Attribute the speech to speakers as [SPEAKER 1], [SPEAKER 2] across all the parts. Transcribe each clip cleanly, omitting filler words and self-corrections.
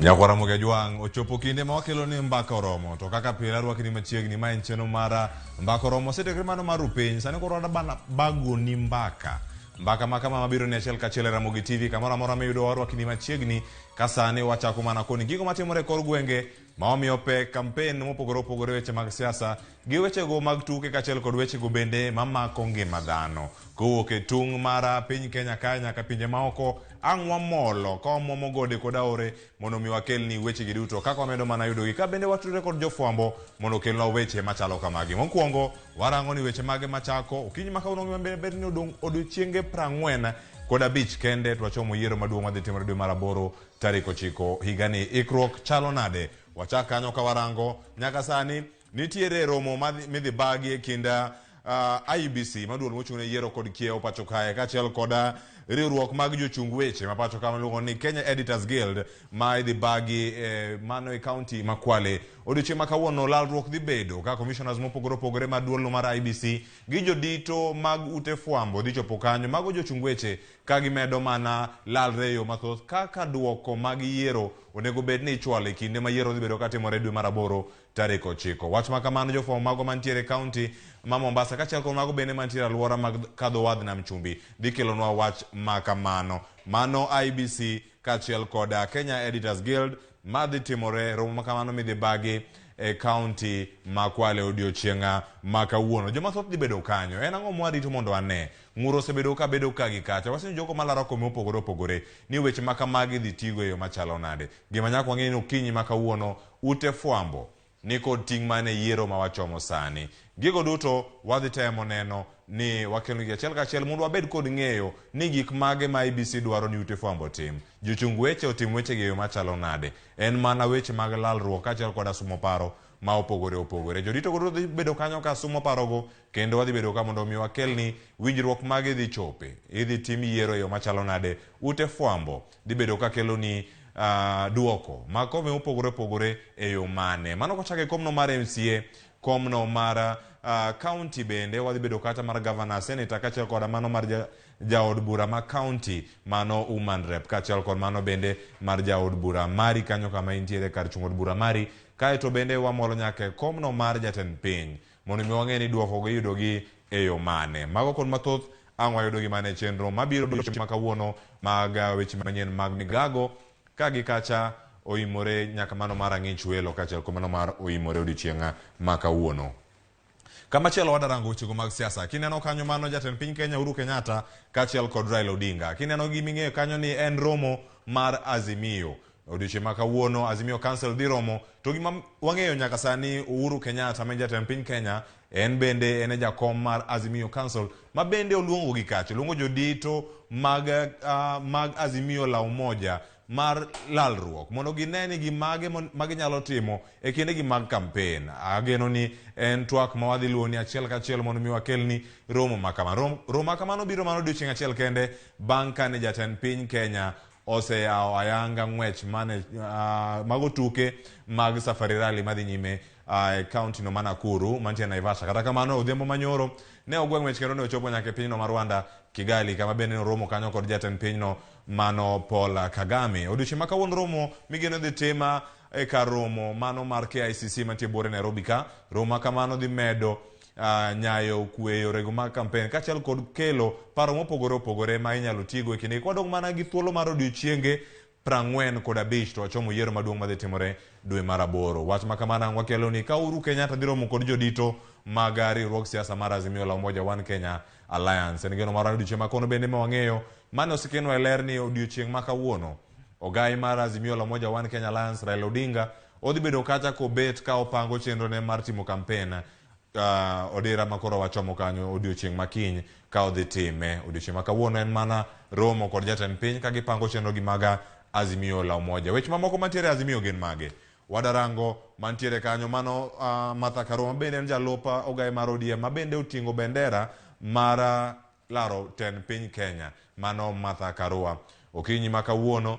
[SPEAKER 1] Nyakwara Ramogi Ajwang' ochopo kinde ma wakelo ni mbaka oromo to kaka pile arwakni machiegni ma en chenro mara mbaka oromo osetekre mano mar rupiny sani koro wadwa bagoni mbaka mbaka ma kama mabiro ni achiel kachiel e Ramogi TV kamoro amora miyudo warwakni machiegni ka sani wachako mana koni gigo matimore e kor gwenge ma wamiyo pek kampen mopogore opogore weche mag siasa gi wechego mag tuke kaachiel kod wechego bende mamako ngima dhano kowuok e tung' mar piny Kenya kae nyaka pinje maoko ang' wamolo ka wamuomo gode kod aore mondo mi wakelni wechegi duto kaka wamedo mana yudogi ka bende watudore kod jofwambo mondo okelnwa weche machalo kamagi. Mokwongo warango ni weche mage machako okinyi ma kawuono ngima bed ni odong' odiochienge 45 kende to wachomo yiero maduong' madhi timore dwe mar aboro tarik 9 higani. Ikruok chalo nade? Wachak kanyo ka warango nyaka sani nitiere romo midhi bagi e kind IEBC ma duol mochung' ne yiero kod kiewo pacho kae kaachiel kod riwruok mag jochung weche ma pacho ka miluongo ni Kenya Editors Guild ma idhi bagi mano e kaunti ma Kwale. Odiochieng' ma kawuono lalruok dhi bedo ka commissioners mopogore opogore mar duolno mar IEBC gi jodito mag ute fwambo dhi chopo kanyo mago jochung weche ka gimedo mana lalre e yo mathoth kaka duoko mag yiero onego bed ni ichwalo e kinde ma yiero dhi bedo katimore dwe mar aboro tarik 9. Wach ma kamano jofwambo mago mantiere e kaunti ma Mombasa kaachiel kod mago bende mantiere alwora mag kadho wadh nam chumbi dhi kelonwa wach ma kamano. Mano IEBC kaachiel kod Kenya Editors Guild madhi timore romo ma kamano midhi bagi e kaunti ma Kwale odiochieng' ma kawuono. Joma thoth dhi bedo kanyo. En ang'o mwarito mondo ane? Ng'ur osebedo ka bedo ka gi kacha. Wasenjo jogo malaro kome mopogore opogore ni weche ma kamagi idhi tigo e yo machalo nade. Gima nyaka wang'e ni okinyi ma kawuono ute fwambo ni kod ting' mane yiero ma wachomo sani. Gigo duto wadhi temo neno ni wakelonegi achiel kachiel mondo wabed kod ng'eyo ni gik mage ma IEBC dwaro ni ute fwambo otim. Jochung weche otim wechegi e yo machalo nade. En mana weche mag lalruok kaachiel koda sumo paro ma opogore opogore. Jorito go duto dhi bedo kanyo ka sumo parogo kendo wadhi bedo ka mondo mi wakelni winjruok mage dhi chope. Idhi tim yiero e yo machalo nade. Ute fwambo dhi bedo ka keloni duoko mag kombe mopogore opogore e yo mane. Mano kochako e komno mar MCA, komno mar county bende wadhi bedo kata mar governor, senator kaachiel koda mano mar jaod bura ma county mano woman rep kaachiel kod mano bende mar jaod bura mari kanyo kama intiere kar chung' od bura mari. Kaeto bende wamolo nyaka e komno mar jatend piny mondo mi wang'e ni duoko gi iyudogi e yo mane. Mago kod mathoth ang' wayudogi mana e chenro mabiro ma kawuono mag weche manyien mag migago ka gi kacha oimore nyaka mano mar ang'ich welo kaachiel kod mano mar oimore odiochieng' ma kawuono. Kamachielo wadarango wechego mag siasa. Kineno kanyo mano jatend piny Kenya Uhuru Kenyatta kaachiel kod Raila Odinga. Kineno giming'eyo kanyo ni en romo mar Azimio. Odiochieng' ma kawuono Azimio Council dhi romo to gima wang'eyo nyaka sani Uhuru Kenyatta ma en jatend piny Kenya en bende en e jakom mar Azimio Council ma bende oluongo gi kacha. Oluongo jodito mag Azimio la Umoja mar lalruok mondo gine ni gimage ma ginyalo timo e kindegi mag kampen. Ageno ni en twak ma wadhi luwo ni achiel kachiel mondo mi wakelni romo ma kama. Romo ma kamano biro mana odiochieng' achiel kende bang' kane jatend piny Kenya oseyawo ayanga ng'wech mane mago tuke mag Safari Rally madhi nyime e kaunti no ma Nakuru mantie Naivasha. Kata kamano odhiambo manyoro ne ogwe ng'wech kendo ne ochopo nyaka e pinyno ma Rwanda Kigali kama bende ne oromo kanyo kod jatend pinyno mano Paul Kagame. Odiochieng' ma kawuono romo migeno dhi tima e kar romo mano mar KICC mantie buore Nairobi ka. Romo ma kamano dhi medo nyayo kwe e yorego mag kampen kaachiel kod kelo paro mopogore opogore ma inyalo tigo e kindegi. Kwadong' mana gi thuolo mar odiochienge 45 to wachomo yiero maduong' madhi timore dwe mar aboro. Wach ma kamano ang' wakelo ni ka Uhuru Kenyatta dhi romo kod jodito mag riwruog siasa mar Azimio la Umoja One Kenya Alliance. En geno marwa ni odiochieng' ma kawuono bende ma wang'eyo mane osekenwa e ler ni odiochieng' ma kawuono ogai mar Azimio la Umoja One Kenya Alliance Raila Odinga odhi bedo kacha kobet ka opango chenrone mar timo kampen odira ma koro wachomo kanyo odiochieng' ma kiny ka odhi time. Odiochieng' ma kawuono en mana romo kod jatend piny ka gipango chenro gi mag Azimio la Umoja. Weche mamoko mantiere e Azimio gin mage? Wadarango mantiere kanyo mano Martha Karua ma bende en jalup ogai mar ODM ma bende oting'o bendera mar laro tend piny Kenya mano Martha Karua. Okinyi ma kawuono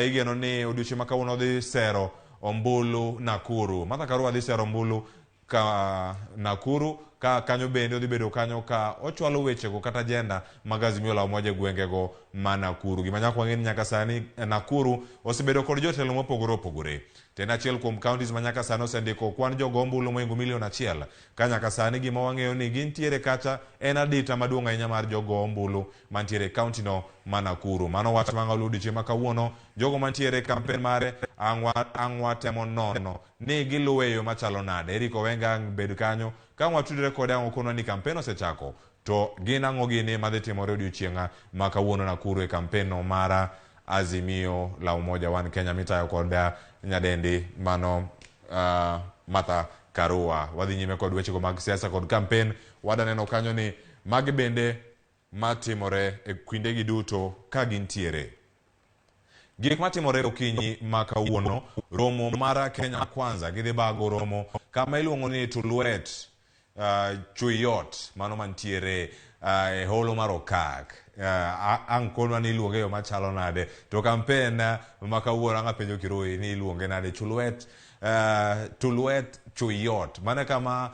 [SPEAKER 1] igeno ni odiochieng' ma kawuono dhi sero ombulu Nakuru. Martha Karua dhi sero ombulu ka Nakuru ka kanyo bende odhi bedo kanyo ka ochwalo wechego kata agenda mag Azimio la Umoja e gwengego ma Nakuru. Gima nyaka wang'e ni nyaka sani Nakuru osebedo kod jotelo mopogore opogore. To en achiel kuom counties ma nyaka sani osendiko kwan jogo ombulu mohingo milion achiel. Ka nyaka sani gima wang'eyo ni gintiere kacha en adita maduong' ahinya mar jogo ombulu mantiere e county no ma Nakuru. Mano wach ma ng'alo odiochieng' ma kawuono. Jogo mantiere e kampen mare ang' watemo nono ni giluwe e yo machalo nade. Eric Owenga ang' bed kanyo ka watudore kode ang' okonwa ni kampen osechako to gin ang'o gini madhi timore odiochieng' ma kawuono Nakuru e kampen no mar Azimio la Umoja One Kenya mitayo kod nyadendi mano Martha Karua. Wadhi nyime kod wechego mag siasa kod kampen. Wadaneno kanyo ni magi bende matimore e kindegi duto ka gintiere. Gik matimore okinyi ma kawuono, romo mar Kenya Kwanza gidhi bago romo kama iluongo ni Tulwet Chuiyot, mano mantiere e holo mar Okak. Ang' konwa ni iluonge e yo machalo nade. To kampen ma kawuono ang' apenjo Kirui ni iluonge nade Chulwet Tulwet Chuiyot. Mano e kama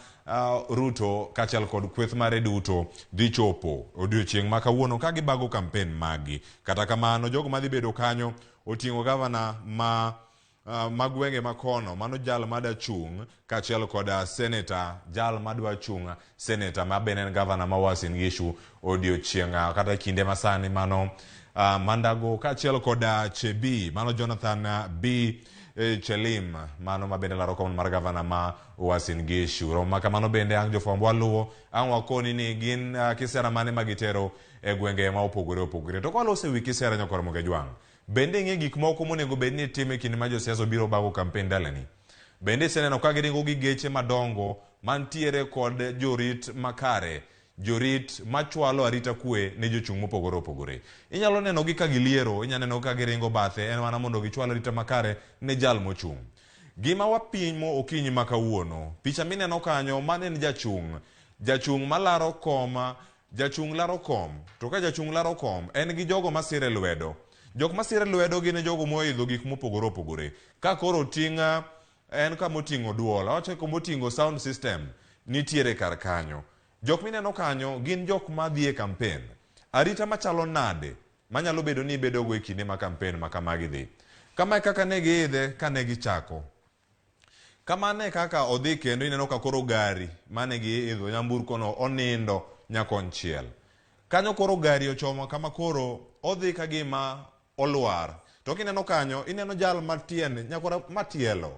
[SPEAKER 1] Ruto kaachiel kod kweth mare duto dhi chopo odiochieng' ma kawuono ka gibago kampen maggi. Kata kamano, jogo madhi bedo kanyo oting'o gavana ma ma gwenge ma kono, mano jal mada chung' kaachiel kod seneta, jal madwa chung' seneta ma bende en gavana ma Uasin Gishu odiochieng' kata kinde masani mano Mandago kaachiel kod Chebii, mano Jonathan B Chelim, mano ma bende laro kom mar gavana ma Uasin Gishu. Romo ma kamano bende ang' jofwambo waluwo, ang' wakoni ni gin kisera mane ma gitero e gwenge ma opogore opogore. To kwaloso e wi kisera nyakor Mugejwang', bende ing'e gik moko monego bed ni itimo e kinde ma josiasa obiro bago kampen dalani? Bende iseneno ka giringo gi geche madongo mantiere kod jorit makare, jorit machwalo arita kwe ne jochung' mopogore opogore? Inyalo nenogi ka giliero, inyalo nenogi ka giringo bathe, en mana mondo gichwal arita makare ne jal mochung'. Gima wapimo okinyi ma kawuono, picha mineno kanyo, mano en jachung'. Jachung' malaro kom, jachung' laro kom. To ka jachung' laro kom, en gi jogo masire lwedo. Jok masire lwedo gin jogo moidho gik mopogore opogore. Ka koro ting' en kama oting'o duol, awacho kama oting'o sound system nitiere kar kanyo. Jok mineno kanyo gin jok madhi e kampen. Arita machalo nade manyalo bedo ni ibedogo e kinde ma kampen ma kamagi dhi? Kama e kaka ne giidhe kane gichako. Kamano e kaka odhi kendo ineno ka koro gari mane giidho nyamburkono onindo nyakonchiel. Kanyo koro gari ochomo kama koro odhi ka gima olwar. To kineno kanyo, ineno jal matiende, nyakwara matielo.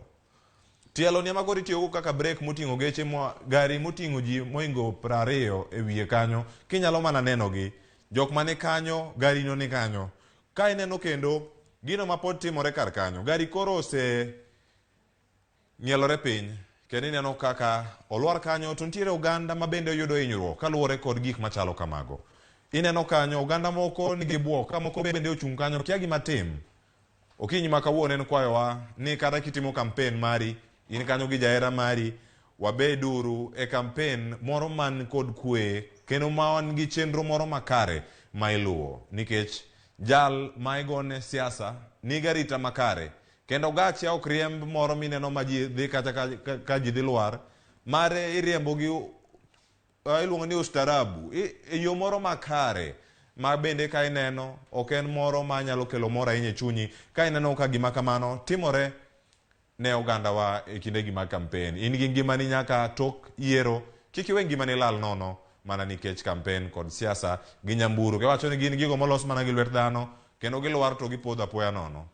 [SPEAKER 1] Tielo ni ema koro itiyogo kaka brek moting'o geche mo, gari moting'o ji mohingo 20 e wiye kanyo, kinyalo mana nenogi. Jok mani kanyo, gari no ni kanyo. Ka ineno kendo, gino ma pod timore kar kanyo, gari koro ose ng'ielore piny, kendo ineno kaka olwar kanyo to nitiere oganda ma bende oyudo hinyruok kaluwore kod gik machalo kamago. Ineno kanyo oganda moko nigi buok ka moko bende ochung' kanyo kia gima tim. Okinyi ma kawuono en kwayowa ni kata kitimo kampen mari, in kanyo gi jahera mari, wabeduru e kampen moro man kod kwe kendo man gi chenro moro makare ma iluwo. Nikech jal ma igone siasa nigi arita makare kendo gache ok riemb moro mineno ma ji dhi kata ka ji dhi lwar, mare iriembo gi iluongo ni ustarabu e yo moro makare ma bende ka ineno ok en moro ma nyalo kelo mor ahinya e chunyi ka ineno ka gima kamano timore ne ogandawa e kindegi mag kampen. In gi ngimani nyaka tok yiero, kik iwe ngimani lal nono mana nikech kampen kod siasa gi nyamburo. Giwacho ni gin gigo molos mana gi lwet dhano kendo gilwar to gipodho apoya nono.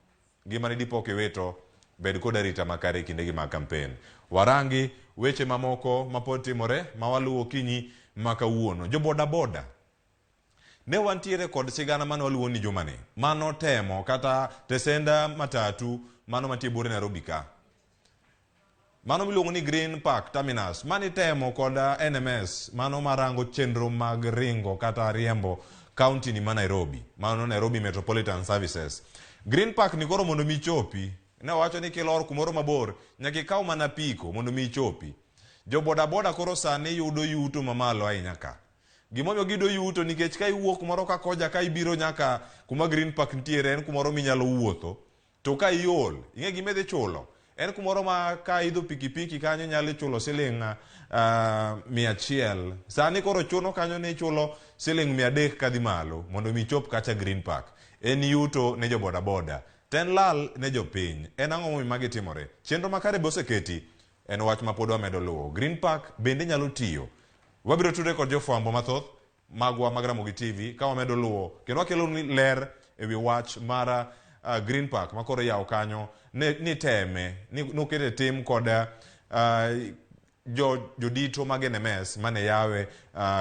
[SPEAKER 1] Ngimani dipo kiwito, bed kod arita makare e kindegi mag kampen. Warangi weche mamoko mapod timore ma waluwo okinyi ma kawuono. Jo boda boda ne wantiere kod sigana mane waluwo ni jumani mano temo kata tesenda matatu mano mantie buore Nairobi ka. Mano miluongo ni Green Park Terminus, mane itemo kod NMS, mano marango chenro mag ringo kata riembo county ni ma Nairobi, mano Nairobi Metropolitan Services. Green Park ni koro mondo mi ichopi, ne wawacho ni kilor kumoro mabor, nyaka ikaw mana apiko mondo mi ichopi. Jo boda boda koro sani yudo yuto mamalo ahinya ka. Gimomiyo giyudo yuto nikech ka iwuok kumoro ka koja ka ibiro nyaka kuma Green Park nitiere en kumoro minyalo wuotho. To ka iol, ing'e gima idhi chulo? En kumoro ma ka idho pikipiki kanyo inyalo chulo siling 100. Sani koro chuno kanyo ni ichulo siling 300 kadhi malo mondo mi ichop kacha Green Park. En yuto ne jo boda boda. To en lal ne jopiny. En ang'o momiyo magi timore? Chenro makare be oseketi? En wach ma pod wamedo luwo. Green Park bende nyalo tiyo. Wabiro tudre kod jofwambo mathoth magwa mag Ramogi TV ka wamedo luwo kendo wakelo ni ler e wi wach mar Green Park ma koro iyawo kanyo ne, ni teme ni nokete tim kod jodito mag NMS mane yawe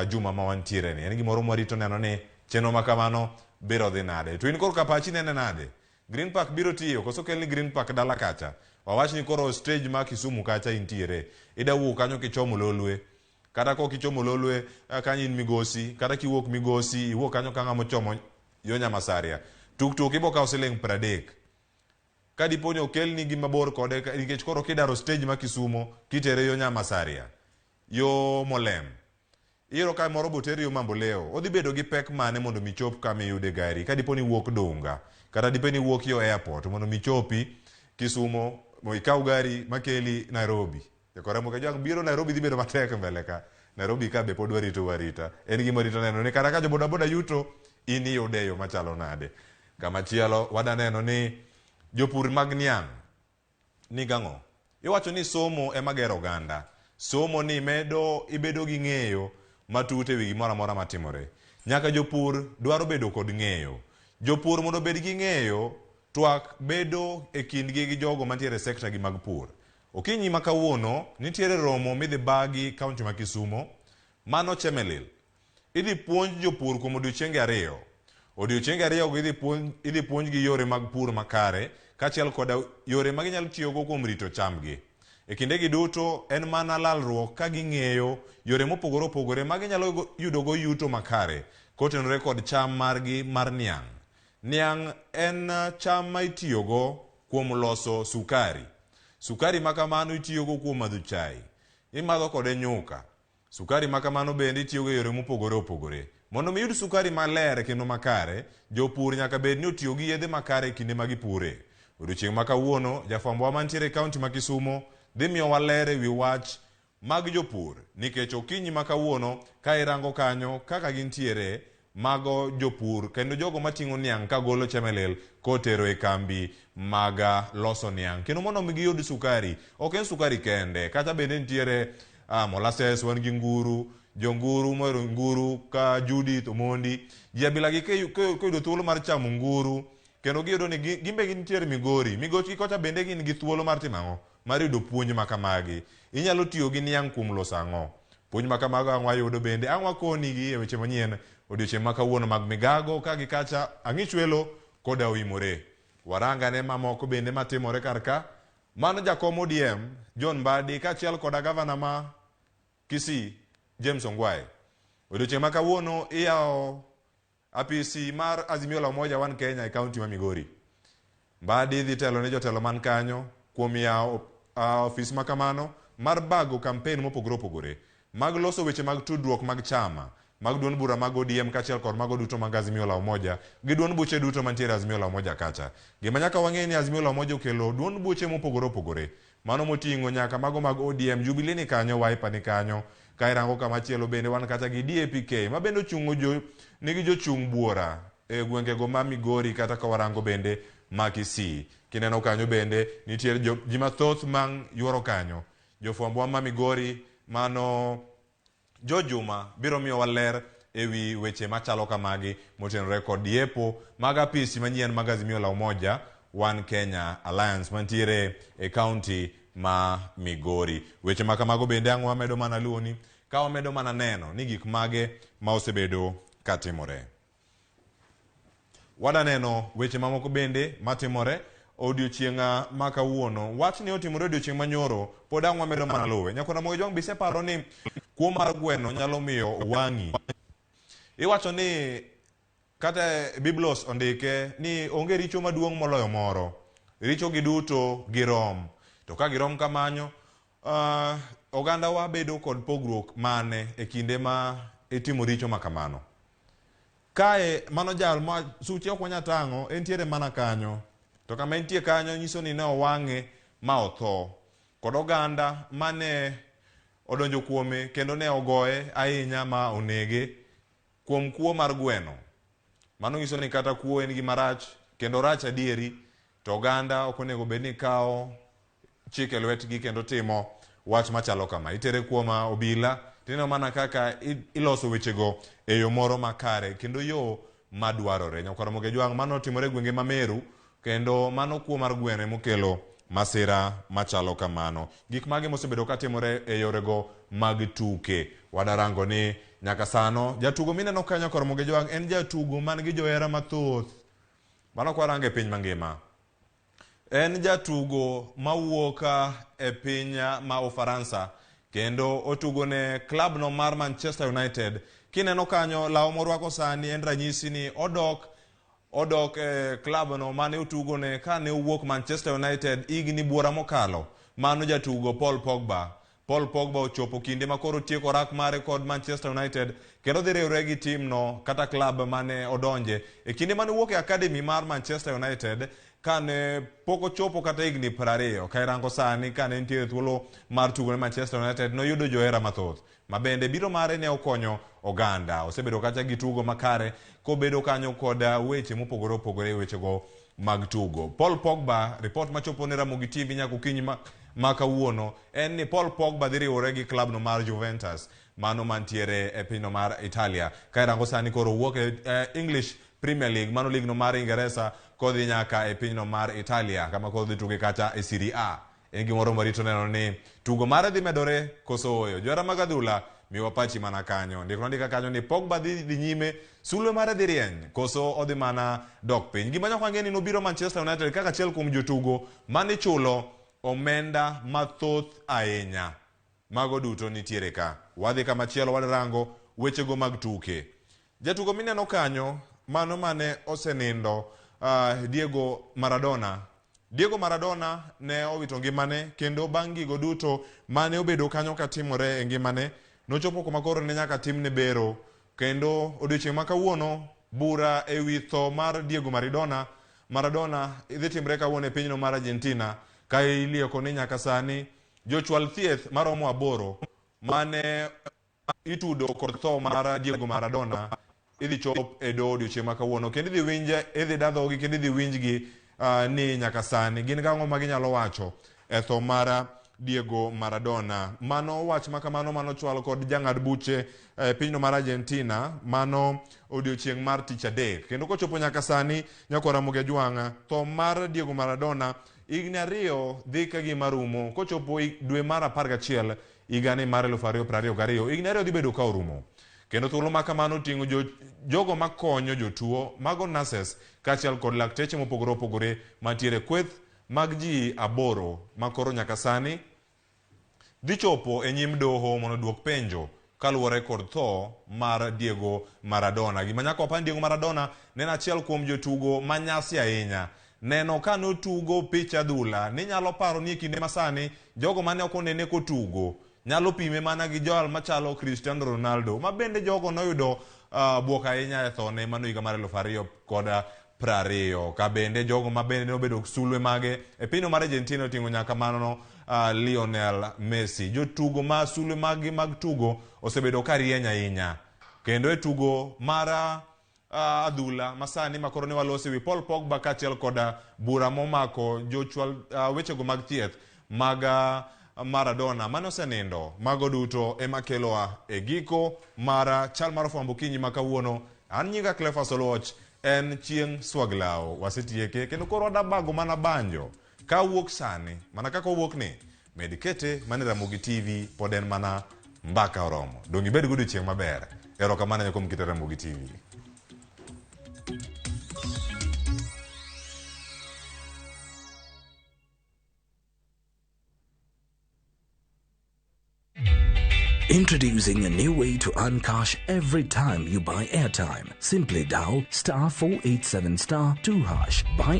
[SPEAKER 1] juma ma wantiere ni. En gimoro mwarito neno ni chenro ma kamano biro dhi nade. To in koro ka pachi nene nade? Green Park biro tiyo koso kelni Green Park dala kacha? Wawach ni koro stage ma Kisumu kacha intiere. Ida wuok kanyo kichomo Lolwe. Kata kok ichomo Lolwe kanyo in Migosi, kata kiwuok Migosi, iwuok kanyo ka ng'ama ochomo yo Nyamasaria. Tuk tuk ibo kawo siling 30. Ka dipo ni okelni gi mabor kode nikech koro kidaro stage ma Kisumo kitere yo Nyamasaria, yo Molem. Iyudo ka moro boter yo Mamboleo, odhi bedo gi pek mane mondo mi chop kama iyude gari ka dipo ni iwuok Dunga, kata dipo ni iwuok yo airport mondo mi chopi Kisumo, ikaw gari makeli Nairobi. Jokore moko jwang' biro Nairobi dhi bedo matek mbele ka. Nairobi ka be pod warito warita. En gima warito neno ni kata ka jo boda boda yuto, in iyude e yo machalo nade. Kama chielo wada neno ni jopur mag niang' ni gang'o? Iwacho ni somo ema gero oganda. Somo ni medo ibedo gi ng'eyo matut ewi gimoro amora matimore. Nyaka jopur dwaro bedo kod ng'eyo. Jopur mondo obed gi ng'eyo, twak bedo e kindgi gi jogo mantiere e sekta gi mag pur. Okinyi ma kawuono nitiere romo midhi bagi kaunti ma Kisumo, mano Chemelil. Idhi puonj jopur kuom odiochienge 2. Odiochienge 2 go idhi puonjgi yore mag pur makare kaachiel koda yore ma ginyalo tiyogo kuom rito chambgi. E kindegi duto en mana lalruok ka ging'eyo yore mopogore opogore ma ginyalo yudogo yuto makare kotenore kod cham margi mar niang'. Niang' en cham ma itiyogo kuom loso sukari. Sukari ma kamano itiyogo kuom madho chai. Imadho kode nyuka. Sukari ma kamano bende itiyogo e yore mopogore opogore. Mondo mi iyud sukari maler kendo makare, jopur nyaka bed ni otiyo gi yedhe makare e kinde ma gipure. Odiochieng' ma kawuono, jafwambowa mantiere e kaunti ma Kisumo dhi miyowa ler e wi wach mag jopur nikech okinyi ma kawuono ka irango kanyo kaka gintiere mago jopur kendo jogo mating'o niang' kagolo Chemelil kotero e kambi mag loso niang' kendo mondo mi giyud sukari. Ok en sukari kende, kata bende nitiere molasses, wan gi nguru, jonguru mohero nguru ka Judith Omondi. Ji abila gi koyudo thuolo mar chamo nguru kendo giyudo ni gin be gintiere Migori. Migochgi kocha bende gin gi thuolo mar timo ang'o? Mar yudo puonj ma kamagi. Inyalo tiyo gi niang' kuom loso ang'o? Puonj ma kamago ang' wayudo bende ang' wakonigi e weche manyien odiochieng' ma kawuono mag migago ka gi kacha ang'ichwelo koda oimore. Warangane mamoko bende matimore kar ka. Mano jakom ODM John Mbadi kaachiel koda gavana ma Kisii James Ongwae. Odiochieng' ma kawuono iyawo apisi mar Azimio la Umoja One Kenya e kaunti ma Migori. Mbadi dhi telo ne jotelo man kanyo kuom yawo ofis ma kamano mar bago kampen mopogore opogore mag loso weche mag tudruok mag chama mag duond bura mag ODM kaachiel kod mago duto mag Azimio la Umoja gi duond buche duto mantiere Azimio la Umoja kacha. Gima nyaka wang'e ni Azimio la Umoja okelo duond buche mopogore opogore. Mano moting'o nyaka mago mag ODM, Jubilee ni kanyo, Wiper ni kanyo. Ka irango kama chielo bende wan kata gi DAPK ma bende ochung'o jo, nigi jochung' buora e gwengego ma Migori kata ka warango bende ma Kisii. Kineno kanyo bende nitiere ji mathoth ma yuoro kanyo. Jofwambowa ma Migori mano Jo Juma biro miyowa ler ewi weche machalo kamagi motenore kod yepo mag apisi manyien mag Azimio la Umoja One Kenya Alliance mantiere e kaunti ma Migori. Weche ma kamago bende ang' wamedo mana luwoni ka wamedo mana neno ni gik mage ma osebedo katimore. Wada neno weche mamoko bende matimore odiochieng' ma kawuono. Wach ni otimore odiochieng' manyoro, pod ang' wamedo mana luwe. Nyakona Ramogi Jwang' be iseparo ni kuo mar gweno nyalo miyo wang'i. Iwacho ni kata e Biblos ondike ni onge richo maduong' moloyo moro. Richo gi duto girom. To ka girom kamanyo, ogandawa bedo kod pogruok mane e kinde ma itimo richo ma kamano. Kae mano jal ma suche ok wanyal tang'o, entiere mana kanyo. To kama entie kanyo nyiso ni ne owang'e ma otho kod oganda mane odonjo kuome kendo ne ogoye ahinya ma onege kuom kuo mar gweno. Mano nyiso ni kata kuo en gima rach kendo rach adieri to oganda ok onego bed ni kawo chik e lwetgi kendo timo wach machalo kama. Itere kuom obila tineno mana kaka iloso wechego e yo moro makare kendo yo madwarore. Nyakwar Ramogi Ajwang' mano otimore e gwenge ma Meru kendo mano kuo mar gweno emokelo masira machalo kamano. Gik mage mosebedo katimore e yorego mag tuke. Wadarango ni nyaka sano jatugo mineno kanyo Nyakwar Ramogi Ajwang' en jatugo man gi johera mathoth. Mano kwarango e piny mangima. En jatugo mawuok e piny ma Ufaransa kendo otugo ne klab no mar Manchester United. Kineno kanyo law morwako sani en ranyisi ni odok e klab no mane otugo ne kane owuok Manchester United higni buora mokalo. Mano jatugo Paul Pogba. Paul Pogba ochopo kinde ma koro tieko rak mare kod Manchester United kendo dhi riwre gi team no kata klab mane odonje. E kinde mane owuok e academy mar Manchester United kane pok ochopo kata higni 20 ka irango sani kane nitiere thuolo mar tugo ne Manchester United noyudo johera mathoth ma bende biro mare ne okonyo oganda. Osebedo kacha gi tugo makare kobedo kanyo kod weche mopogore opogore e wechego mag tugo. Paul Pogba, report machopo ne Ramogi TV nyaka okinyi ma kawuono en ni Paul Pogba dhi riwore gi klab no mar Juventus mano mantiere e pinyno mar Italia. Ka irango sani koro owuok e English Premier League, mano league no mar Ingeresa kodhi nyaka e pinyno mar Italia kama koro dhi tuge kacha e Serie A. En gimoro marito neno ni tugo mare dhi medore koso ooyo. Johera mag adhula miwa pachi mana kanyo. Ndikna ndika kanyo ni Pogba dhi nyime, sulwe mare dhi rieny koso odhi mana dok piny. Gima nyaka wang'e ni nobiro Manchester United kaka achiel kuom jotugo mane ichulo omenda mathoth ahinya. Mago duto nitiere ka. Wadhi kamachielo wadrango wechego mag tuke. Jatugo mineno kanyo mano mane osenindo Diego Maradona. Diego Maradona ne owito ngimane kendo bang' gigo duto mane obedo kanyo katimore e ngimane nochopo kuma koro ne nyaka timne bero kendo odiochieng' ma kawuono bura ewi tho mar Diego Maradona idhi timre kawuono e pinyno mar Argentina ka ilieko ni nyaka sani jochwal thieth maromo 8 mane itudo kod tho mar Diego Maradona idhi chop e doho odiochieng' ma kawuono kendo idhi winj idhi dadhogi kendo idhi winjgi ni nyaka sani gin gang'o ma ginyalo wacho e tho mar Diego Maradona. Mano wach ma kamano mano chwal kod jang'ad buche e pinyno mar Argentina mano odiochieng' mar tich adek. Kendo kochopo nyaka sani nyakwar Ramogi Ajwang' tho mar Diego Maradona higni 2 dhi ka gima rumo kochopo dwe mar 11 higani mar 2022 higni 2 dhi bedo ka orumo. Kendo thuolo ma kamano oting'o jogo makonyo jotuo mago nurses kaachiel kod lakteche mopogore opogore mantiere kweth mag ji 8 makoro nyaka sani dhi chopo e nyim doho mondo oduok penjo kaluwore kod tho mar Diego Maradona. Gima nyaka wapar ni Diego Maradona ne en achiel kuom jotugo manyasi ahinya. Neno ka notugo pich adhula ninyalo paro ni e kinde masani jogo mane ok onene kotugo nyalo pime mana gi jal machalo Cristiano Ronaldo ma bende jogo noyudo buok ahinya e thone mano higa mar 2020. Ka bende jogo ma bende nobedo sulwe mage e pinyno mar Argentina oting'o nyaka mano Lionel Messi. Jotugo ma sulwe maggi mag tugo osebedo ka rieny ahinya kendo e tugo mar adhula masani makoro ne waloso ewi Paul Pogba kaachiel kod bura momako jochwal wechego mag thieth mag Maradona mane osenindo. Mago duto ema kelowa e giko mar chal mar fwambo okinyi ma kawuono. An nyinga Cleophas Oluoch, en chieng' Swaglao. Wasetieke kendo koro wadabago mana banjo kawuok sani mana kaka owuok ni med kete mana e Ramogi TV pod en mana mbaka oromo. Dong' ibed gi odiochieng' maber. Erokamano ahinya kuom keto Ramogi TV.
[SPEAKER 2] Introducing a new way to earn cash every time you buy airtime. Simply dial *487*2#. Buy